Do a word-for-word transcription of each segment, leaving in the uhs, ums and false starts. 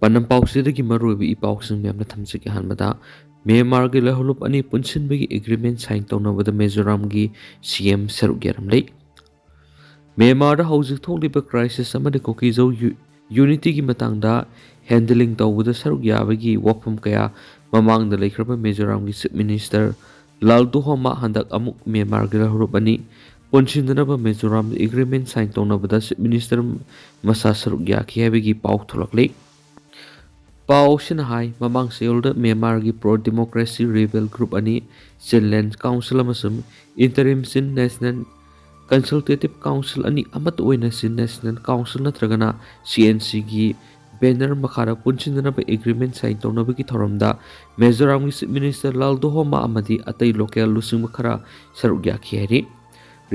ꯄꯥꯟꯗꯝ ꯄꯥꯎꯁꯤꯗꯒꯤ ꯃꯔꯨꯑꯣꯏꯕ ꯏ ꯄꯥꯎꯁꯤꯡ ꯃꯌꯥꯝꯅ ꯊꯝꯖꯒꯦ꯫ ꯑꯍꯥꯟꯕꯗ, ꯃ꯭ꯌꯥꯟꯃꯥꯔꯒꯤ ꯂꯍꯧꯂꯨꯞ ꯑꯅꯤ ꯄꯨꯟꯁꯤꯟꯕꯒꯤ ꯑꯦꯒ꯭ꯔꯤꯃꯦꯟ ꯁꯥꯏꯟ ꯇꯧꯅꯕꯗ ꯃꯤꯖꯣꯔꯥꯝꯒꯤ ꯁꯤ ꯑꯦꯝ ꯁꯔꯨꯛ ꯌꯥꯔꯝꯂꯦ꯫ ꯃ꯭ꯌꯥꯟꯃꯥꯔꯗ ꯍꯧꯖꯤꯛ ꯊꯣꯛꯂꯤꯕ ꯀ꯭ꯔꯥꯏꯁꯤꯁ ꯑꯃꯗꯤ ꯀꯨꯀꯤꯖꯧ ꯌꯨ-, ꯌꯨꯅꯤꯇꯤꯒꯤ ꯃꯇꯥꯡꯗ ꯍꯦꯟꯗꯂꯤꯡ ꯇꯧꯕꯗ ꯁꯔꯨꯛ ꯌꯥꯕꯒꯤ ꯋꯥꯐꯝ ꯀꯌꯥ ꯃꯃꯥꯡꯗ ꯂꯩꯈ꯭ꯔꯕ ꯃꯤꯖꯣꯔꯥꯝꯒꯤ ꯆꯤꯐ ꯃꯤꯅꯤꯁꯇꯔ ꯂꯥꯜꯗꯨꯍꯣꯃꯥ ꯍꯟꯗꯛ ꯑꯃꯨꯛ ꯃ꯭ꯌꯥꯟꯃꯥꯔꯒꯤ ꯂꯍꯧꯂꯨꯞ ꯑꯅꯤ ꯄꯨꯟꯁꯤꯟꯅꯅꯕ ꯃꯤꯖꯣꯔꯥꯝꯗ ꯑꯦꯒ꯭ꯔꯤꯃꯦꯟ ꯁꯥꯏꯟ ꯇꯧꯅꯕꯗ ꯆꯤꯐ ꯃꯤꯅꯤꯁꯇꯔ ꯃꯁꯥ ꯁꯔꯨꯛ ꯌꯥꯈꯤ ꯍꯥꯏꯕꯒꯤ ꯄꯥꯎ ꯊꯣꯛꯂꯛꯂꯤ꯫ ꯄꯥꯎ ꯑꯁꯤꯅ ꯍꯥꯏ, ꯃꯃꯥꯡ ꯆꯌꯣꯜꯗ ꯃ꯭ꯌꯥꯟꯃꯥꯔꯒꯤ ꯄ꯭ꯔꯣ ꯗꯦꯃꯣꯀ꯭ꯔꯦꯁꯤ ꯔꯤꯕꯦꯜ ꯒ꯭ꯔꯨꯞ ꯑꯅꯤ, ꯆꯤꯟ ꯂꯦꯟ ꯀꯥꯎꯟꯁꯤꯜ ꯑꯃꯁꯨꯡ ꯏꯟꯇꯔꯤꯝ ꯆꯤꯟ ꯅꯦꯁꯅꯦꯜ ꯀꯟꯁꯜꯇꯦꯇꯤꯚ ꯀꯥꯎꯟꯁꯤꯜ ꯑꯅꯤ ꯑꯃꯠꯇ ꯑꯣꯏꯅ ꯆꯤꯟ ꯅꯦꯁꯅꯦꯜ ꯀꯥꯎꯟꯁꯤꯜ ꯅꯠꯇ꯭ꯔꯒꯅ ꯁꯤ ꯑꯦꯟ ꯁꯤꯒꯤ ꯕꯦꯅꯔ ꯃꯈꯥꯗ ꯄꯨꯟꯁꯤꯟꯅꯅꯕ ꯑꯦꯒ꯭ꯔꯤꯃꯦꯟ ꯁꯥꯏꯟ ꯇꯧꯅꯕꯒꯤ ꯊꯧꯔꯝꯗ ꯃꯤꯖꯣꯔꯥꯝꯒꯤ ꯆꯤꯐ ꯃꯤꯅꯤꯁꯇꯔ ꯂꯥꯜꯗꯨꯍꯣꯃꯥ ꯑꯃꯗꯤ ꯑꯇꯩ ꯂꯣꯀꯦꯜ ꯂꯨꯆꯤꯡꯕ ꯈꯔ ꯁꯔꯨꯛ ꯌꯥꯈꯤ ꯍꯥꯏꯔꯤ꯫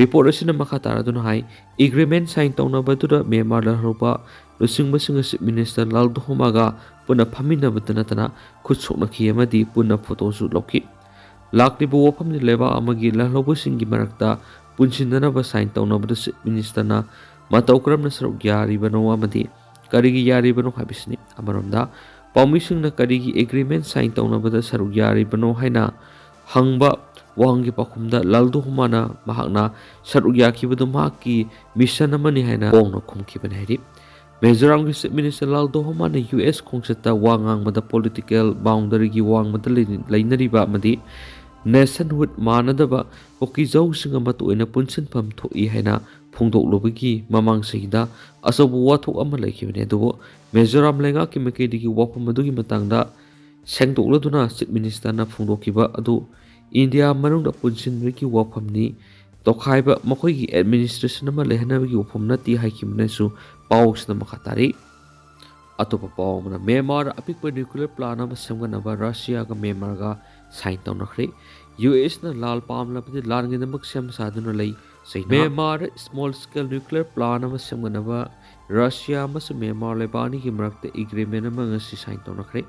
ꯔꯤꯄꯣꯔꯠ ꯑꯁꯤꯅ ꯃꯈꯥ ꯇꯥꯔꯗꯨꯅ ꯍꯥꯏ, ꯑꯦꯒ꯭ꯔꯤꯃꯦꯟ ꯁꯥꯏꯟ ꯇꯧꯅꯕꯗꯨꯗ ꯃ꯭ꯌꯥꯟꯃꯥꯔ ꯂꯍꯧꯂꯨꯞ ꯂꯨꯆꯤꯡꯕꯁꯤꯡꯅ ꯆꯤꯐ ꯃꯤꯅꯤꯁꯇꯔ ꯂꯥꯜꯗꯨꯍꯣꯃꯥꯒ ꯄꯨꯟꯅ ꯐꯝꯃꯤꯟꯅꯕꯇ ꯅꯠꯇꯅ ꯈꯨꯠ ꯁꯣꯛꯅꯈꯤ ꯑꯃꯗꯤ ꯄꯨꯟꯅ ꯐꯣꯇꯣꯁꯨ ꯂꯧꯈꯤ꯫ ꯂꯥꯛꯂꯤꯕ ꯋꯥꯐꯝꯗꯤ ꯂꯩꯕꯥꯛ ꯑꯃꯒꯤ ꯂꯍꯧꯂꯨꯞꯁꯤꯡꯒꯤ ꯃꯔꯛꯇ ꯄꯨꯟꯁꯤꯟꯅꯅꯕ ꯁꯥꯏꯟ ꯇꯧꯅꯕꯗ ꯆꯤꯐ ꯃꯤꯅꯤꯁꯇꯔꯅ ꯃꯇꯧ ꯀꯔꯝꯅ ꯁꯔꯨꯛ ꯌꯥꯔꯤꯕꯅꯣ ꯑꯃꯗꯤ ꯀꯔꯤꯒꯤ ꯌꯥꯔꯤꯕꯅꯣ ꯍꯥꯏꯕꯁꯤꯅꯤ꯫ ꯑꯃꯔꯣꯝꯗ, ꯄꯥꯎꯃꯤꯁꯤꯡꯅ ꯀꯔꯤꯒꯤ ꯑꯦꯒ꯭ꯔꯤꯃꯦꯟ ꯁꯥꯏꯟ ꯇꯧꯅꯕꯗ ꯁꯔꯨꯛ ꯌꯥꯔꯤꯕꯅꯣ ꯍꯥꯏꯅ ꯍꯪꯕ ꯋꯥꯍꯪꯒꯤ ꯄꯥꯎꯈꯨꯝꯗ ꯂꯥꯜꯗꯨꯍꯣꯃꯥꯅ ꯃꯍꯥꯛꯅ ꯁꯔꯨꯛ ꯌꯥꯈꯤꯕꯗꯨ ꯃꯍꯥꯛꯀꯤ ꯃꯤꯁꯟ ꯑꯃꯅꯤ ꯍꯥꯏꯅ ꯐꯣꯡꯅ ꯈꯨꯝꯈꯤꯕꯅꯤ ꯍꯥꯏꯔꯤ꯫ ꯃꯤꯖꯣꯔꯥꯝꯒꯤ ꯆꯤꯐ ꯃꯤꯅꯤꯁꯇꯔ ꯂꯥꯜꯗꯨꯍꯣꯃꯥꯅ ꯌꯨ ꯑꯦꯁ ꯈꯣꯡꯆꯠꯇ ꯋꯥ ꯉꯥꯡꯕꯗ ꯄꯣꯂꯤꯇꯤꯀꯦꯜ ꯕꯥꯎꯟꯗꯔꯤꯒꯤ ꯋꯥꯡꯃꯗ ꯂꯩ-, ꯂꯩꯅꯔꯤꯕ ꯑꯃꯗꯤ ꯅꯦꯁꯟꯍꯨꯗ ꯃꯥꯟꯅꯗꯕ ꯀꯨꯀꯤꯖꯧꯁꯤꯡ ꯑꯃꯠꯇ ꯑꯣꯏꯅ ꯄꯨꯟꯁꯤꯟꯐꯝ ꯊꯣꯛꯏ ꯍꯥꯏꯅ ꯐꯣꯡꯗꯣꯛꯂꯨꯕꯒꯤ ꯃꯃꯥꯡ ꯆꯍꯤꯗ ꯑꯆꯧꯕ ꯋꯥꯊꯣꯛ ꯑꯃ ꯂꯩꯈꯤꯕꯅꯤ꯫ ꯑꯗꯨꯕꯨ ꯃꯤꯖꯣꯔꯥꯝ ꯂꯩꯉꯥꯛꯀꯤ ꯃꯥꯏꯀꯩꯗꯒꯤ ꯋꯥꯐꯝ ꯑꯗꯨꯒꯤ ꯃꯇꯥꯡꯗ ꯁꯦꯡꯗꯣꯛꯂꯗꯨꯅ ꯆꯤꯐ ꯃꯤꯅꯤꯁꯇꯔꯅ ꯐꯣꯡꯗꯣꯛꯈꯤꯕ ꯑꯗꯨ ꯏꯟꯗꯤꯌꯥ ꯃꯅꯨꯡꯗ ꯄꯨꯟꯁꯤꯟꯕꯒꯤ ꯋꯥꯐꯝꯅꯤ, ꯇꯣꯈꯥꯏꯕ ꯃꯈꯣꯏꯒꯤ ꯑꯦꯗꯃꯤꯅꯤꯁꯇ꯭ꯔꯦꯁꯟ ꯑꯃ ꯂꯩꯍꯟꯅꯕꯒꯤ ꯋꯥꯐꯝ ꯅꯠꯇꯦ ꯍꯥꯏꯈꯤꯕꯅꯁꯨ ꯄꯥꯎꯁꯤꯅ ꯃꯈꯥ ꯇꯥꯔꯤ꯫ ꯑꯇꯣꯞꯄ ꯄꯥꯎ ꯑꯃꯅ, ꯃ꯭ꯌꯥꯟꯃꯥꯔꯗ ꯑꯄꯤꯛꯄ ꯅ꯭ꯌꯨꯀ꯭ꯂꯤꯌꯔ ꯄ꯭ꯂꯥꯟ ꯑꯃ ꯁꯦꯝꯒꯠꯅꯕ ꯔꯁꯤꯌꯥꯒ ꯃ꯭ꯌꯥꯟꯃꯥꯔꯒ ꯁꯥꯏꯟ ꯇꯧꯅꯈ꯭ꯔꯦ꯫ ꯌꯨ ꯑꯦꯁꯅ ꯂꯥꯜ ꯄꯥꯝꯂꯕꯗꯤ ꯂꯥꯟꯒꯤꯗꯃꯛ ꯁꯦꯝ ꯁꯥꯗꯨꯅ ꯂꯩ꯫ ꯆꯩꯅꯥ꯫ ꯃ꯭ꯌꯥꯟꯃꯥꯔꯗ ꯁ꯭ꯃꯣꯜ ꯁ꯭ꯀꯦꯜ ꯅ꯭ꯌꯨꯀ꯭ꯂꯤꯌꯔ ꯄ꯭ꯂꯥꯟ ꯑꯃ ꯁꯦꯝꯒꯠꯅꯕ ꯔꯁꯤꯌꯥ ꯑꯃꯁꯨꯡ ꯃ꯭ꯌꯥꯟꯃꯥꯔ ꯂꯩꯕꯥꯛ ꯑꯅꯤꯒꯤ ꯃꯔꯛꯇ ꯑꯦꯒ꯭ꯔꯤꯃꯦꯟ ꯑꯃ ꯉꯁꯤ ꯁꯥꯏꯟ ꯇꯧꯅꯈ꯭ꯔꯦ꯫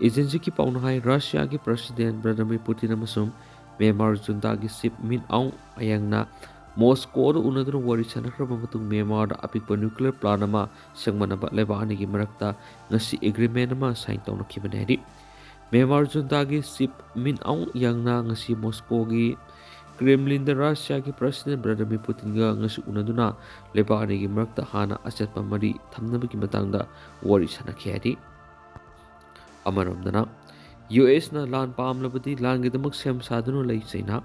ꯑꯦꯖꯦꯟꯁꯤꯒꯤ ꯄꯥꯎꯅ ꯍꯥꯏ, ꯔꯁꯤꯌꯥꯒꯤ ꯄ꯭ꯔꯁꯤꯗꯦꯟ ꯚ꯭ꯂꯥꯗꯤꯃꯤꯔ ꯄꯨꯇꯤꯟ ꯑꯃꯁꯨꯡ ꯃ꯭ꯌꯥꯟꯃꯥꯔ ꯖꯨꯟꯇꯥꯒꯤ ꯆꯤꯐ ꯃꯤꯟ ꯑꯥꯎꯡ ꯑꯌꯥꯡꯅ ꯃꯣꯁꯀꯣꯗ ꯎꯅꯗꯨꯅ ꯋꯥꯔꯤ ꯁꯥꯟꯅꯈ꯭ꯔꯕ ꯃꯇꯨꯡ ꯃ꯭ꯌꯥꯟꯃꯥꯔꯗ ꯑꯄꯤꯛꯄ nuclear plant ꯑꯃ ꯁꯦꯝꯒꯠꯅꯕ ꯂꯩꯕꯥꯛ ꯑꯅꯤꯒꯤ ꯃꯔꯛꯇ ꯉꯁꯤ agreement ꯑꯃ sign ꯇꯧꯅꯈꯤꯕꯅꯤ ꯍꯥꯏꯔꯤ꯫ ꯃ꯭ꯌꯥꯟꯃꯥꯔ juntaꯒꯤ chief Min Aung Hlaingꯅ ꯉꯁꯤ ꯃꯣꯁꯀꯣꯒꯤ Kremlinꯗ ꯔꯁꯤꯌꯥꯒꯤ president Vladimir Putinꯒ ꯉꯁꯤ ꯎꯅꯗꯨꯅ ꯂꯩꯕꯥꯛ ꯑꯅꯤꯒꯤ ꯃꯔꯛꯇ ꯍꯥꯟꯅ ꯑꯆꯦꯠꯄ ꯃꯔꯤ ꯊꯝꯅꯕꯒꯤ ꯃꯇꯥꯡꯗ ꯋꯥꯔꯤ ꯁꯥꯟꯅꯈꯤ ꯍꯥꯏꯔꯤ꯫ ꯑꯃꯔꯣꯝꯗꯅ, USꯅ ꯂꯥꯟ ꯄꯥꯝꯂꯕꯗꯤ ꯂꯥꯟꯒꯤꯗꯃꯛ ꯁꯦꯝ ꯁꯥꯗꯨꯅ ꯂꯩ ꯆꯩꯅꯥ꯫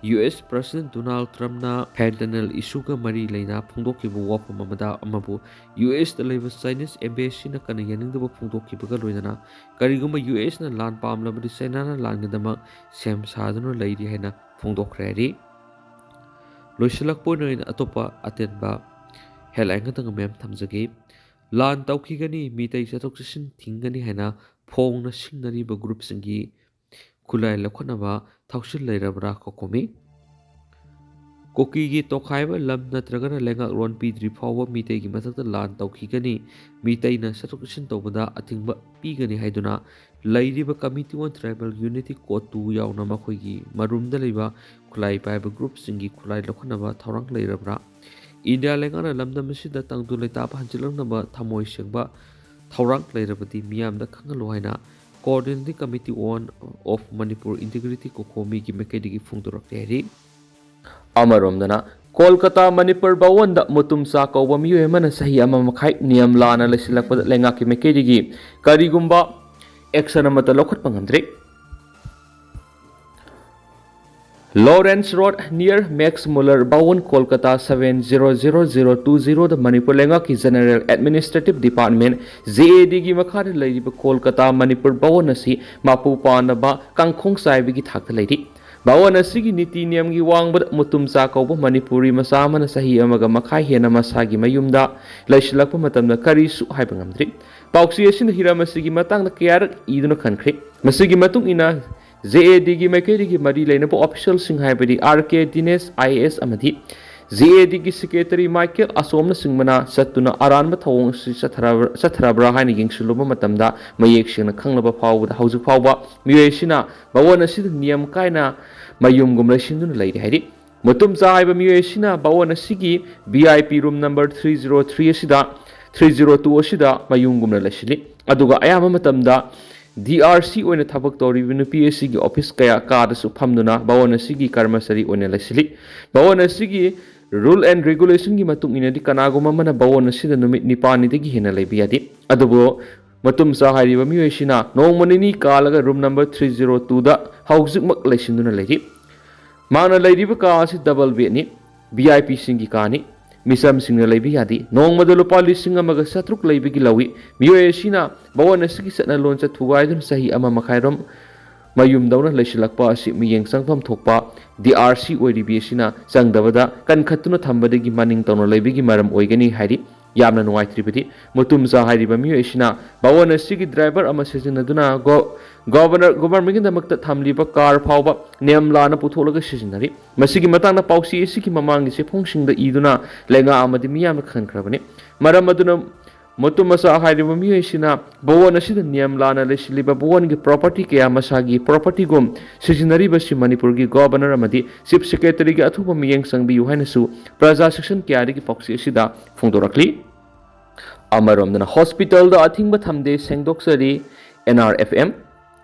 US president Donald Trumpꯅ fentanyl issueꯒ ꯃꯔꯤ ꯂꯩꯅ ꯐꯣꯡꯗꯣꯛꯈꯤꯕ ꯋꯥꯐꯝ ꯑꯃꯗ ꯑꯃꯕꯨ USꯇ ꯂꯩꯕ Chinese embassyꯅ ꯀꯟꯅ ꯌꯥꯅꯤꯡꯗꯕ ꯐꯣꯡꯗꯣꯛꯈꯤꯕꯒ ꯂꯣꯏꯅꯅ, ꯀꯔꯤꯒꯨꯝꯕ USꯅ ꯂꯥꯟ ꯄꯥꯝꯂꯕꯗꯤ ꯆꯩꯅꯥꯅ ꯂꯥꯟꯒꯤꯗꯃꯛ ꯁꯦꯝ ꯁꯥꯗꯨꯅ ꯂꯩꯔꯤ ꯍꯥꯏꯅ ꯐꯣꯡꯗꯣꯛꯈ꯭ꯔꯦ ꯍꯥꯏꯔꯤ꯫ ꯂꯣꯏꯁꯤꯜꯂꯛꯄ ꯑꯣꯏꯅ ꯑꯩꯅ ꯑꯇꯣꯞꯄ ꯑꯇꯦꯟꯕ headline ꯈꯛꯇꯪ ꯃꯌꯥꯝ ꯊꯝꯖꯒꯦ꯫ ꯂꯥꯟ ꯇꯧꯈꯤꯒꯅꯤ, ꯃꯤꯇꯩ ꯆꯠꯊꯣꯛ ꯆꯠꯁꯤꯟ ꯊꯤꯡꯒꯅꯤ ꯍꯥꯏꯅ ꯐꯣꯡꯅ ꯁꯤꯡꯅꯔꯤꯕ groupꯁꯤꯡꯒꯤ ꯈꯨꯠꯂꯥꯏ ꯂꯧꯈꯠꯅꯕ ꯊꯧꯁꯤꯜ ꯂꯩꯔꯕ꯭ꯔꯥ ꯀꯣꯀꯣꯃꯤ? ꯀꯨꯀꯤꯒꯤ ꯇꯣꯈꯥꯏꯕ ꯂꯝ ꯅꯠꯇ꯭ꯔꯒꯅ ꯂꯩꯉꯥꯛꯂꯣꯟ ꯄꯤꯗ꯭ꯔꯤ ꯐꯥꯎꯕ ꯃꯤꯇꯩꯒꯤ ꯃꯊꯛꯇ ꯂꯥꯟ ꯇꯧꯈꯤꯒꯅꯤ, ꯃꯤꯇꯩꯅ ꯆꯠꯊꯣꯛ ꯆꯠꯁꯤꯟ ꯇꯧꯕꯗ ꯑꯊꯤꯡꯕ ꯄꯤꯒꯅꯤ ꯍꯥꯏꯗꯨꯅ ꯂꯩꯔꯤꯕ Committee on Tribal Unity, CoTU ꯌꯥꯎꯅ ꯃꯈꯣꯏꯒꯤ ꯃꯔꯨꯝꯗ ꯂꯩꯕ ꯈꯨꯠꯂꯥꯏ ꯄꯥꯏꯕ groupꯁꯤꯡꯒꯤ ꯈꯨꯠꯂꯥꯏ ꯂꯧꯈꯠꯅꯕ ꯊꯧꯔꯥꯡ ꯂꯩꯔꯕ꯭ꯔꯥ? ꯏꯟꯗꯤꯌꯥ ꯂꯩꯉꯥꯛꯅ ꯂꯝꯗꯝ ꯑꯁꯤꯗ ꯇꯪꯗꯨ ꯂꯩꯇꯥꯕ ꯍꯟꯖꯤꯜꯂꯛꯅꯕ ꯊꯃꯣꯏ ꯁꯦꯡꯕ ꯊꯧꯔꯥꯡ ꯂꯩꯔꯕꯗꯤ ꯃꯤꯌꯥꯝꯗ ꯈꯪꯍꯜꯂꯨ ꯍꯥꯏꯅ Coordinating Committee on, of Manipur Integrity, ꯀꯣꯀꯣꯃꯤꯒꯤ ꯃꯥꯏꯀꯩꯗꯒꯤ ꯐꯣꯡꯗꯣꯔꯛꯂꯦ ꯍꯥꯏꯔꯤ꯫ ꯑꯃꯔꯣꯝꯗꯅ, ꯀꯣꯜꯀꯇꯥ ꯃꯅꯤꯄꯨꯔ ꯚꯋꯟꯗ ꯃꯨꯇꯨꯝꯆꯥ ꯀꯧꯕ ꯃꯤꯑꯣꯏ ꯑꯃꯅ ꯆꯍꯤ ꯑꯃ ꯃꯈꯥꯏ ꯅꯤꯌꯝ ꯂꯥꯟꯅ ꯂꯩꯁꯤꯜꯂꯛꯄꯗ ꯂꯩꯉꯥꯛꯀꯤ ꯃꯥꯏꯀꯩꯗꯒꯤ ꯀꯔꯤꯒꯨꯝꯕ action ꯑꯃꯠꯇ ꯂꯧꯈꯠꯄ ꯉꯝꯗ꯭ꯔꯤ꯫ Lawrence Road, near Max Muller Bhawan, Kolkata seven zero zero zero two zero ꯗ ꯃꯅꯤꯄꯨꯔ ꯂꯩꯉꯥꯛꯀꯤ General Administrative Department, JADꯒꯤ ꯃꯈꯥꯗ ꯂꯩꯔꯤꯕ ꯀꯣꯜꯀꯇꯥ ꯃꯅꯤꯄꯨꯔ ꯚꯋꯟ ꯑꯁꯤ ꯃꯄꯨ ꯄꯥꯟꯗꯕ ꯀꯥꯡꯈꯣꯡ ꯆꯥꯏꯕꯒꯤ ꯊꯥꯛꯇ ꯂꯩꯔꯤ꯫ ꯚꯋꯟ ꯑꯁꯤꯒꯤ ꯅꯤꯇꯤ ꯅꯤꯌꯝꯒꯤ ꯋꯥꯡꯃꯗ ꯃꯨꯇꯨꯝꯆꯥ ꯀꯧꯕ ꯃꯅꯤꯄꯨꯔꯤ ꯃꯆꯥ ꯑꯃꯅ ꯆꯍꯤ ꯑꯃꯒ ꯃꯈꯥꯏ ꯍꯦꯟꯅ ꯃꯁꯥꯒꯤ ꯃꯌꯨꯝꯗ ꯂꯩꯁꯤꯜꯂꯛꯄ ꯃꯇꯝꯗ ꯀꯔꯤꯁꯨ ꯍꯥꯏꯕ ꯉꯝꯗ꯭ꯔꯤ꯫ ꯄꯥꯎꯆꯦ ꯑꯁꯤꯅ ꯍꯤꯔꯝ ꯑꯁꯤꯒꯤ ꯃꯇꯥꯡꯗ ꯀꯌꯥꯔꯛ ꯏꯗꯨꯅ ꯈꯟꯈ꯭ꯔꯦ꯫ ꯃꯁꯤꯒꯤ ꯃꯇꯨꯡ ꯏꯟꯅ JADꯒꯤ ꯃꯥꯏꯀꯩꯗꯒꯤ ꯃꯔꯤ ꯂꯩꯅꯕ officialꯁꯤꯡ ꯍꯥꯏꯕꯗꯤ R K Dinesh IAS ꯑꯃꯗꯤ JADꯒꯤ secretary Michael Achomꯅꯆꯤꯡꯕꯅ ꯆꯠꯇꯨꯅ ꯑꯔꯥꯟꯕ ꯊꯧꯑꯣꯡ ꯑꯁꯤ ꯆꯠꯊꯔꯕ꯭ꯔꯥ, ꯆꯠꯊꯔꯕ꯭ꯔꯥ ꯍꯥꯏꯅ ꯌꯦꯡꯁꯤꯜꯂꯨꯕ ꯃꯇꯝꯗ ꯃꯌꯦꯛ ꯁꯦꯡꯅ ꯈꯪꯂꯕ ꯐꯥꯎꯕꯗ ꯍꯧꯖꯤꯛ ꯐꯥꯎꯕ ꯃꯤꯑꯣꯏ ꯑꯁꯤꯅ ꯚꯋꯟ ꯑꯁꯤꯗ ꯅꯤꯌꯝ ꯀꯥꯏꯅ ꯃꯌꯨꯝꯒꯨꯝ ꯂꯩꯁꯤꯟꯗꯨꯅ ꯂꯩꯔꯤ ꯍꯥꯏꯔꯤ꯫ ꯃꯨꯇꯨꯝꯆꯥ ꯍꯥꯏꯕ ꯃꯤꯑꯣꯏ ꯑꯁꯤꯅ ꯚꯋꯟ ꯑꯁꯤꯒꯤ V I P room number three zero three ꯑꯁꯤꯗ, three zero two ꯑꯁꯤꯗ ꯃꯌꯨꯝꯒꯨꯝꯅ ꯂꯩꯁꯤꯜꯂꯤ꯫ ꯑꯗꯨꯒ ꯑꯌꯥꯝꯕ ꯃꯇꯝꯗ D R C ꯑꯣꯏꯅ ꯊꯕꯛ ꯇꯧꯔꯤꯕ ꯅꯨꯄꯤ ꯑꯁꯤꯒꯤ office ꯀꯌꯥ ꯀꯥꯗꯁꯨ ꯐꯝꯗꯨꯅ ꯚꯋꯟ ꯑꯁꯤꯒꯤ ꯀꯔꯃꯆꯥꯔꯤ ꯑꯣꯏꯅ ꯂꯩꯁꯤꯜꯂꯤ꯫ ꯚꯋꯟ ꯑꯁꯤꯒꯤ rule and regulationꯒꯤ ꯃꯇꯨꯡ ꯏꯟꯅꯗꯤ ꯀꯅꯥꯒꯨꯝꯕ ꯑꯃꯅ ꯚꯋꯟ ꯑꯁꯤꯗ ꯅꯨꯃꯤꯠ ꯅꯤꯄꯥꯜꯅꯤꯗꯒꯤ ꯍꯦꯟꯅ ꯂꯩꯕ ꯌꯥꯗꯦ꯫ ꯑꯗꯨꯕꯨ ꯃꯨꯇꯨꯝꯆꯥ ꯍꯥꯏꯔꯤꯕ ꯃꯤꯑꯣꯏ ꯑꯁꯤꯅ ꯅꯣꯡꯃ ꯅꯤꯅꯤ ꯀꯥꯜꯂꯒ room number three zero twoꯗ ꯍꯧꯖꯤꯛꯃꯛ ꯂꯩꯁꯤꯟꯗꯨꯅ ꯂꯩꯔꯤ꯫ ꯃꯍꯥꯛꯅ ꯂꯩꯔꯤꯕ ꯀꯥ ꯑꯁꯤ double bedꯅꯤ, V I Pꯁꯤꯡꯒꯤ ꯀꯥꯅꯤ꯫ ꯃꯤꯆꯝꯁꯤꯡꯅ ꯂꯩꯕ ꯌꯥꯗꯦ꯫ ꯅꯣꯡꯃꯗ ꯂꯨꯄꯥ ꯂꯤꯁꯤꯡ ꯑꯃꯒ ꯆꯥꯇ꯭ꯔꯨꯛ ꯂꯩꯕꯒꯤ ꯂꯧꯏ꯫ ꯃꯤꯑꯣꯏ ꯑꯁꯤꯅ ꯚꯋꯟ ꯑꯁꯤꯒꯤ ꯆꯠꯅ ꯂꯣꯟꯆꯠ ꯊꯨꯒꯥꯏꯗꯨꯅ ꯆꯍꯤ ꯑꯃ ꯃꯈꯥꯏꯔꯣꯝ ꯃꯌꯨꯝꯗꯧꯅ ꯂꯩꯁꯤꯜꯂꯛꯄ ꯑꯁꯤ ꯃꯤꯠꯌꯦꯡ ꯆꯪꯐꯝ ꯊꯣꯛꯄ D R C ꯑꯣꯏꯔꯤꯕꯤ ꯑꯁꯤꯅ ꯆꯪꯗꯕꯗ ꯀꯟꯈꯠꯇꯨꯅ ꯊꯝꯕꯗꯒꯤ ꯃꯅꯤꯡ ꯇꯧꯅ ꯂꯩꯕꯒꯤ ꯃꯔꯝ ꯑꯣꯏꯒꯅꯤ ꯍꯥꯏꯔꯤ꯫ ꯌꯥꯝꯅ ꯅꯨꯡꯉꯥꯏꯇ꯭ꯔꯤꯕꯗꯤ ꯃꯨꯇꯨꯝꯆꯥ ꯍꯥꯏꯔꯤꯕ ꯃꯤꯑꯣꯏ ꯑꯁꯤꯅ ꯚꯋꯟ ꯑꯁꯤꯒꯤ driver ꯑꯃ ꯁꯤꯖꯤꯟꯅꯗꯨꯅ ꯒꯣ-, governor, governmentꯒꯤꯗꯃꯛꯇ ꯊꯝꯂꯤꯕ car ꯐꯥꯎꯕ ꯅꯤꯌꯝ ꯂꯥꯟꯅ ꯄꯨꯊꯣꯛꯂꯒ ꯁꯤꯖꯤꯟꯅꯔꯤ꯫ ꯃꯁꯤꯒꯤ ꯃꯇꯥꯡꯗ ꯄꯥꯎꯆꯦ ꯑꯁꯤꯒꯤ ꯃꯃꯥꯡꯒꯤ ꯆꯦꯐꯣꯡꯁꯤꯡꯗ ꯏꯗꯨꯅ ꯂꯩꯉꯥꯛ ꯑꯃꯗꯤ ꯃꯤꯌꯥꯝꯅ ꯈꯪꯈ꯭ꯔꯕꯅꯤ꯫ ꯃꯔꯝ ꯑꯗꯨꯅ ꯃꯨꯇꯨꯝꯆꯥ ꯍꯥꯏꯔꯤꯕ ꯃꯤꯑꯣꯏ ꯑꯁꯤꯅ ꯚꯋꯟ ꯑꯁꯤꯗ ꯅꯤꯌꯝ ꯂꯥꯟꯅ ꯂꯩꯁꯤꯜꯂꯤꯕ ꯚꯋꯟꯒꯤ property ꯀꯌꯥ ꯃꯁꯥꯒꯤ propertyꯒꯨꯝ ꯁꯤꯖꯤꯟꯅꯔꯤꯕꯁꯤ ꯃꯅꯤꯄꯨꯔꯒꯤ governor ꯑꯃꯗꯤ chief secretaryꯒꯤ ꯑꯊꯨꯕ ꯃꯤꯠꯌꯦꯡ ꯆꯪꯕꯤꯌꯨ ꯍꯥꯏꯅꯁꯨ ꯄ꯭ꯔꯖꯥ section ꯀꯌꯥꯗꯒꯤ ꯄꯥꯎꯆꯦ ꯑꯁꯤꯗ ꯐꯣꯡꯗꯣꯔꯛꯂꯤ꯫ ꯑꯃꯔꯣꯝꯗꯅ hospitalꯗ ꯑꯊꯤꯡꯕ ꯊꯝꯗꯦ, ꯁꯦꯡꯗꯣꯛꯆꯔꯤ N R F M꯫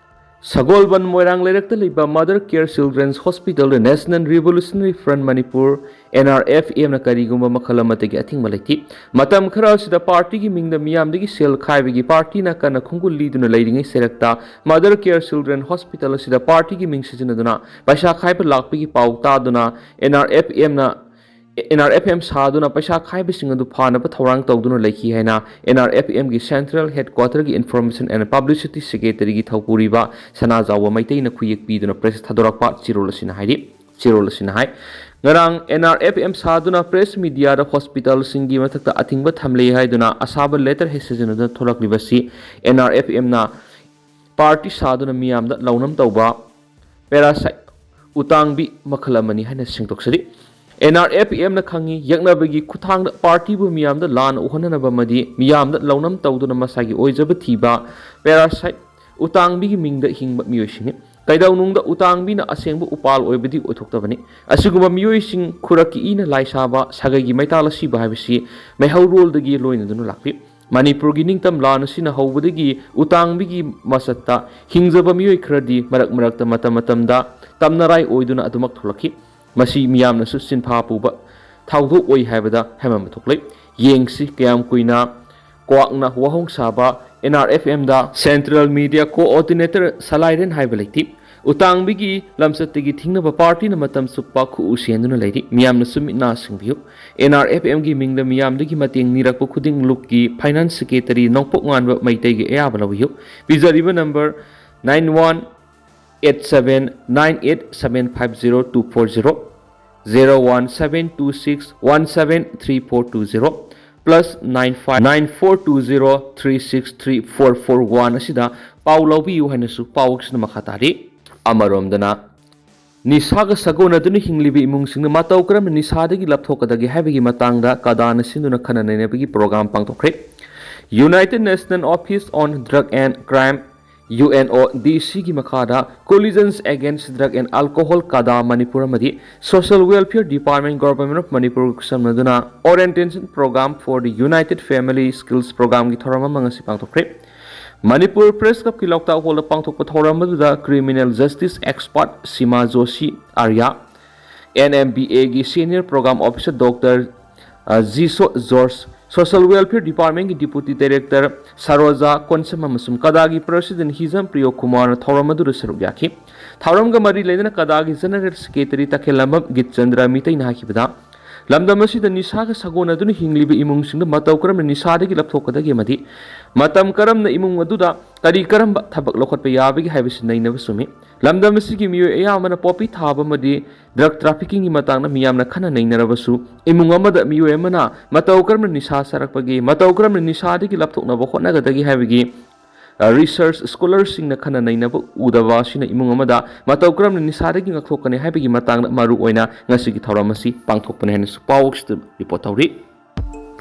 ꯁꯒꯣꯜꯕꯟ ꯃꯣꯏꯔꯥꯡ ꯂꯩꯔꯛꯇ ꯂꯩꯕ Mother Care Children's Hospitalꯗ National Revolutionary Front Manipur, N R F Mꯅ ꯀꯔꯤꯒꯨꯝꯕ ꯃꯈꯜ ꯑꯃꯠꯇꯒꯤ ꯑꯊꯤꯡꯕ ꯂꯩꯇꯦ꯫ ꯃꯇꯝ ꯈꯔ ꯑꯁꯤꯗ partyꯒꯤ ꯃꯤꯡꯗ ꯃꯤꯌꯥꯝꯗꯒꯤ ꯁꯦꯜ ꯈꯥꯏꯕꯒꯤ partyꯅ ꯀꯟꯅ ꯈꯣꯡꯒꯨꯜ ꯂꯤꯗꯨꯅ ꯂꯩꯔꯤꯉꯩ ꯁꯦꯔꯛꯇ Mother Care Children Hospital ꯑꯁꯤꯗ partyꯒꯤ ꯃꯤꯡ ꯁꯤꯖꯤꯟꯅꯗꯨꯅ ꯄꯩꯁꯥ ꯈꯥꯏꯕ ꯂꯥꯛꯄꯒꯤ ꯄꯥꯎ ꯇꯥꯗꯨꯅ N R F Mꯅ N R F M ꯁꯥꯗꯨꯅ ꯄꯩꯁꯥ ꯈꯥꯏꯕꯁꯤꯡ ꯑꯗꯨ ꯐꯥꯅꯕ ꯊꯧꯔꯥꯡ ꯇꯧꯗꯨꯅ ꯂꯩꯈꯤ ꯍꯥꯏꯅ N R F Mꯒꯤ Central Headquarterꯒꯤ Information and Publicity Secretaryꯒꯤ ꯊꯧꯄꯨꯔꯤꯕ ꯁꯅꯥꯖꯥꯎꯕ ꯃꯩꯇꯩꯅ ꯈꯨꯌꯦꯛ ꯄꯤꯗꯨꯅ press ꯊꯥꯗꯣꯔꯛꯄ ꯆꯦꯔꯣꯜ ꯑꯁꯤꯅ ꯍꯥꯏꯔꯤ꯫ ꯆꯦꯔꯣꯜ ꯑꯁꯤꯅ ꯍꯥꯏ꯫ ꯉꯔꯥꯡ N R F M ꯁꯥꯗꯨꯅ press mediaꯗ hospitalꯁꯤꯡꯒꯤ ꯃꯊꯛꯇ ꯑꯊꯤꯡꯕ ꯊꯝꯂꯦ ꯍꯥꯏꯗꯨꯅ ꯑꯁꯥꯕ letterhead ꯁꯤꯖꯤꯟꯅꯗꯨꯅ ꯊꯣꯛꯂꯛꯂꯤꯕꯁꯤ N R F Mꯅ party ꯁꯥꯗꯨꯅ ꯃꯤꯌꯥꯝꯗ ꯂꯧꯅꯝ ꯇꯧꯕ parasite, ꯎꯇꯥꯡꯕꯤ ꯃꯈꯜ ꯑꯃꯅꯤ ꯍꯥꯏꯅ ꯁꯦꯡꯗꯣꯛꯆꯔꯤ꯫ N R F Mꯅ ꯈꯪꯉꯤ, ꯌꯦꯛꯅꯕꯒꯤ ꯈꯨꯠꯊꯥꯡꯗ partyꯕꯨ ꯃꯤꯌꯥꯝꯗ ꯂꯥꯟꯅ ꯎꯍꯟꯅꯅꯕ ꯑꯃꯗꯤ ꯃꯤꯌꯥꯝꯗ ꯂꯧꯅꯝ ꯇꯧꯗꯨꯅ ꯃꯁꯥꯒꯤ ꯑꯣꯏꯖꯕ ꯊꯤꯕ parasite, ꯎꯇꯥꯡꯕꯤꯒꯤ ꯃꯤꯡꯗ ꯍꯤꯡꯕ ꯃꯤꯑꯣꯏꯁꯤꯡꯅꯤ꯫ ꯀꯩꯗꯧꯅꯨꯡꯗ ꯎꯇꯥꯡꯕꯤꯅ ꯑꯁꯦꯡꯕ ꯎꯄꯥꯜ ꯑꯣꯏꯕꯗꯤ ꯑꯣꯏꯊꯣꯛꯇꯕꯅꯤ꯫ ꯑꯁꯤꯒꯨꯝꯕ ꯃꯤꯑꯣꯏꯁꯤꯡ ꯈꯨꯔꯛꯀꯤ ꯏꯅ ꯂꯥꯏ ꯁꯥꯕ, ꯁꯥꯒꯩꯒꯤ ꯃꯩꯇꯥꯜ ꯑꯁꯤꯕ ꯍꯥꯏꯕꯁꯤ ꯃꯩꯍꯧꯔꯣꯜꯗꯒꯤ ꯂꯣꯏꯅꯗꯨꯅ ꯂꯥꯛꯂꯤ꯫ ꯃꯅꯤꯄꯨꯔꯒꯤ ꯅꯤꯡꯇꯝ ꯂꯥꯟ ꯑꯁꯤꯅ ꯍꯧꯕꯗꯒꯤ ꯎꯇꯥꯡꯕꯤꯒꯤ ꯃꯁꯛꯇ ꯍꯤꯡꯖꯕ ꯃꯤꯑꯣꯏ ꯈꯔꯗꯤ ꯃꯔꯛ ꯃꯔꯛꯇ, ꯃꯇꯝ ꯃꯇꯝꯗ ꯇꯝꯅꯔꯥꯏ ꯑꯣꯏꯗꯨꯅ ꯑꯗꯨꯃꯛ ꯊꯣꯛꯂꯛꯈꯤ꯫ ꯃꯁꯤ ꯃꯤꯌꯥꯝꯅꯁꯨ ꯁꯤꯟꯐꯥ ꯄꯨꯕ ꯊꯧꯗꯣꯛ ꯑꯣꯏ ꯍꯥꯏꯕꯗ ꯍꯥꯏꯃꯟꯕ ꯊꯣꯛꯂꯦ꯫ ꯌꯦꯡꯁꯤ, ꯀꯌꯥꯝ ꯀꯨꯏꯅ ꯀ꯭ꯋꯥꯛꯅ ꯋꯥꯍꯣꯡ ꯁꯥꯕ ꯑꯦꯟ ꯑꯥꯔ ꯑꯦꯐ ꯑꯦꯝꯗ Central Media Coordinator ꯁꯂꯥꯏꯔꯦꯟ ꯍꯥꯏꯕ ꯂꯩꯇꯦ꯫ ꯎꯇꯥꯡꯕꯤꯒꯤ ꯂꯝꯆꯠꯇꯒꯤ ꯊꯤꯡꯅꯕ ꯄꯥꯔꯇꯤꯅ ꯃꯇꯝ ꯆꯨꯞꯄ ꯈꯨꯎ ꯁꯦꯟꯗꯨꯅ ꯂꯩꯔꯤ꯫ ꯃꯤꯌꯥꯝꯅꯁꯨ ꯃꯤꯠ ꯅꯥ ꯁꯤꯡꯕꯤꯌꯨ꯫ ꯑꯦꯟ ꯑꯥꯔ ꯑꯦꯐ ꯑꯦꯝꯒꯤ ꯃꯤꯡꯗ ꯃꯤꯌꯥꯝꯗꯒꯤ ꯃꯇꯦꯡ ꯅꯤꯔꯛꯄ ꯈꯨꯗꯤꯡ ꯂꯨꯞꯀꯤ Finance Secretary ꯅꯣꯡꯄꯣꯛ ꯉꯥꯟꯕ ꯃꯩꯇꯩꯒꯤ ꯑꯌꯥꯕ ꯂꯧꯕꯤꯌꯨ꯫ ꯄꯤꯖꯔꯤꯕ number nine one eight seven nine eight seven five zero two four zero, zero one seven two six one seven three four two zero plus nine five nine four two zero three six three four four one ꯑꯁꯤꯗ ꯄꯥꯎ ꯂꯧꯕꯤꯌꯨ ꯍꯥꯏꯅꯁꯨ ꯄꯥꯎꯁꯤꯅ ꯃꯈꯥ ꯇꯥꯔꯤ꯫ ꯑꯃꯔꯣꯝꯗꯅ, ꯅꯤꯁꯥꯒ ꯁꯥꯒꯣꯟꯅꯗꯨꯅ ꯍꯤꯡꯂꯤꯕ ꯏꯃꯨꯡꯁꯤꯡꯅ ꯃꯇꯧ ꯀꯔꯝꯅ ꯅꯤꯁꯥꯗꯒꯤ ꯂꯥꯞꯊꯣꯛꯀꯗꯒꯦ ꯍꯥꯏꯕꯒꯤ ꯃꯇꯥꯡꯗ ꯀꯗꯥꯅ ꯁꯤꯟꯗꯨꯅ ꯈꯟꯅ ꯅꯩꯅꯕꯒꯤ programme ꯄꯥꯡꯊꯣꯛꯈ꯭ꯔꯦ꯫ United National Office on Drug and Crime, U N O D C ꯒꯤ ꯃꯈꯥꯗ Coalitions Against Drug and Alcohol, ꯀꯗꯥ ꯃꯅꯤꯄꯨꯔ ꯑꯃꯗꯤ Social Welfare Department, Government of ꯃꯅꯤꯄꯨꯔꯒ ꯈꯨꯠꯁꯝꯅꯗꯨꯅ Orientation Program for the United Family Skills Programꯒꯤ ꯊꯧꯔꯝ ꯑꯃ ꯉꯁꯤ ꯄꯥꯡꯊꯣꯛꯈ꯭ꯔꯦ꯫ ꯃꯅꯤꯄꯨꯔ ꯄ꯭ꯔꯦꯁ ꯀ꯭ꯂꯕꯀꯤ ꯂꯧꯇꯥꯛ ꯍꯣꯜꯗ ꯄꯥꯡꯊꯣꯛꯄ ꯊꯧꯔꯝ ꯑꯗꯨꯗ Criminal Justice Expert Seema Joshi Arya, N M B ꯑꯦꯒꯤ Senior Program Officer Doctor Jiso George, Social Welfare Departmentꯀꯤ Deputy Director ꯁꯔꯣꯖꯥ ꯀꯣꯟꯁꯝ ꯑꯃꯁꯨꯡ ꯀꯗꯥꯒꯤ President ꯍꯤꯖꯝ ꯄ꯭ꯔꯤꯌꯣ ꯀꯨꯃꯥꯔꯅ ꯊꯧꯔꯝ ꯑꯗꯨꯗ ꯁꯔꯨꯛ ꯌꯥꯈꯤ꯫ ꯊꯧꯔꯝꯒ ꯃꯔꯤ ꯂꯩꯅꯅ ꯀꯗꯥꯒꯤ General Secretary ꯇꯈꯦꯜꯂꯝꯕꯝ ꯒꯤꯠꯆꯟꯗ꯭ꯔ ꯃꯤꯇꯩꯅ ꯍꯥꯏꯈꯤꯕꯗ, ꯂꯝꯗꯝ ꯑꯁꯤꯗ ꯅꯤꯁꯥꯒ ꯁꯥꯒꯣꯟꯅꯗꯨꯅ ꯍꯤꯡꯂꯤꯕ ꯏꯃꯨꯡꯁꯤꯡꯗ ꯃꯇꯧ ꯀꯔꯝꯅ ꯅꯤꯁꯥꯗꯒꯤ ꯂꯥꯞꯊꯣꯛꯀꯗꯒꯦ ꯑꯃꯗꯤ ꯃꯇꯝ ꯀꯔꯝꯅ ꯏꯃꯨꯡ ꯑꯗꯨꯗ ꯀꯔꯤ ꯀꯔꯝꯕ ꯊꯕꯛ ꯂꯧꯈꯠꯄ ꯌꯥꯕꯒꯦ ꯍꯥꯏꯕꯁꯤ ꯅꯩꯅꯕ ꯆꯨꯝꯃꯤ꯫ ꯂꯝꯗꯝ ꯑꯁꯤꯒꯤ ꯃꯤꯑꯣꯏ ꯑꯌꯥꯝꯕꯅ ꯄꯣꯄꯤ ꯊꯥꯕ ꯑꯃꯗꯤ drug traffickingꯒꯤ ꯃꯇꯥꯡꯗ ꯃꯤꯌꯥꯝꯅ ꯈꯟꯅ ꯅꯩꯅꯔꯕꯁꯨ, ꯏꯃꯨꯡ ꯑꯃꯗ ꯃꯤꯑꯣꯏ ꯑꯃꯅ ꯃꯇꯧ ꯀꯔꯝꯅ ꯅꯤꯁꯥ ꯆꯥꯔꯛꯄꯒꯦ, ꯃꯇꯧ ꯀꯔꯝꯅ ꯅꯤꯁꯥꯗꯒꯤ ꯂꯥꯞꯊꯣꯛꯅꯕ ꯍꯣꯠꯅꯒꯗꯒꯦ ꯍꯥꯏꯕꯒꯤ research scholarꯁꯤꯡꯅ ꯈꯟꯅ ꯅꯩꯅꯕ ꯎꯗꯕ ꯑꯁꯤꯅ ꯏꯃꯨꯡ ꯑꯃꯗ ꯃꯇꯧ ꯀꯔꯝꯅ ꯅꯤꯁꯥꯗꯒꯤ ꯉꯥꯛꯊꯣꯛꯀꯅꯤ ꯍꯥꯏꯕꯒꯤ ꯃꯇꯥꯡꯗ ꯃꯔꯨ ꯑꯣꯏꯅ ꯉꯁꯤꯒꯤ ꯊꯧꯔꯝ ꯑꯁꯤ ꯄꯥꯡꯊꯣꯛꯄꯅꯤ ꯍꯥꯏꯅꯁꯨ ꯄꯥꯎꯁꯤꯗ report ꯇꯧꯔꯤ꯫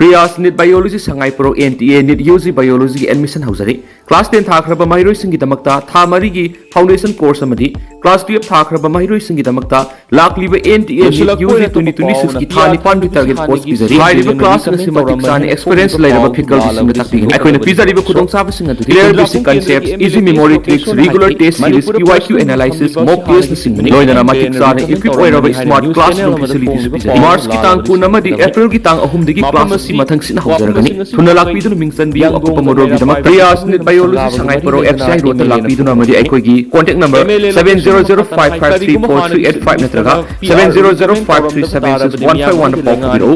Priyas NEET Biology Sangai ꯄ꯭ꯔꯧ N T A NEET U G Biologyꯒꯤ admission ꯍꯧꯖꯔꯤ꯫ Class ten ꯊꯥꯈ꯭ꯔꯕ ꯃꯍꯩꯔꯣꯏꯁꯤꯡꯒꯤꯗꯃꯛꯇ ꯊꯥ ꯃꯔꯤꯒꯤ foundation course ꯑꯃꯗꯤ class twelve ꯊꯥꯈ꯭ꯔꯕ ꯃꯍꯩꯔꯣꯏꯁꯤꯡꯒꯤꯗꯃꯛꯇ ꯂꯥꯛꯂꯤꯕ N T A NEET U G twenty twenty-sixꯀꯤ ꯊꯥ ꯅꯤꯄꯥꯟꯒꯤ target course ꯄꯤꯖꯔꯤ꯫ ꯍꯥꯏꯔꯤꯕ class ꯑꯁꯤ ꯃꯇꯤꯛ ꯆꯥꯅ experience ꯂꯩꯔꯕ facultyꯁꯤꯡꯅ ꯇꯥꯛꯄꯤꯒꯅꯤ꯫ ꯑꯩꯈꯣꯏꯅ ꯄꯤꯖꯔꯤꯕ ꯈꯨꯗꯣꯡꯆꯥꯕꯁꯤꯡ ꯑꯗꯨꯗꯤ clear basic concepts, easy memory tricks, regular test series, P Y Q analysis, mock testꯅꯆꯤꯡꯕꯅꯤ꯫ ꯂꯣꯏꯅꯅ ꯃꯇꯤꯛ ꯆꯥꯅ equip ꯑꯣꯏꯔꯕ smart classroom facilities ꯄꯤꯖꯔꯤ꯫ Marchꯀꯤ ꯇꯥꯡ ꯀꯨꯟ ꯑꯃꯗꯤ Aprilꯒꯤ ꯇꯥꯡ ꯑꯍꯨꯝꯗꯒꯤ class ꯑꯁꯤ ꯃꯊꯪ ꯁꯤꯠꯅ ꯍꯧꯖꯔꯒꯅꯤ꯫ ꯊꯨꯅ ꯂꯥꯛꯄꯤꯗꯨꯅ ꯃꯤꯡ ꯆꯟꯕꯤꯌꯨ꯫ ꯑꯀꯨꯞꯄ ꯃꯔꯣꯜꯒꯤꯗꯃꯛ Priyas NEET Biology Sangai ꯄ꯭ꯔꯧ F C I roadꯇ ꯂꯥꯛꯄꯤꯗꯨꯅ ꯑꯃꯗꯤ ꯑꯩꯈꯣꯏꯒꯤ contact number seven zero zero five five three four three eight five ꯅꯠꯇ꯭ꯔꯒ seven zero zero five three seven six one five oneꯗ ꯄꯥꯎ ꯐꯥꯎꯕꯤꯔꯛꯎ꯫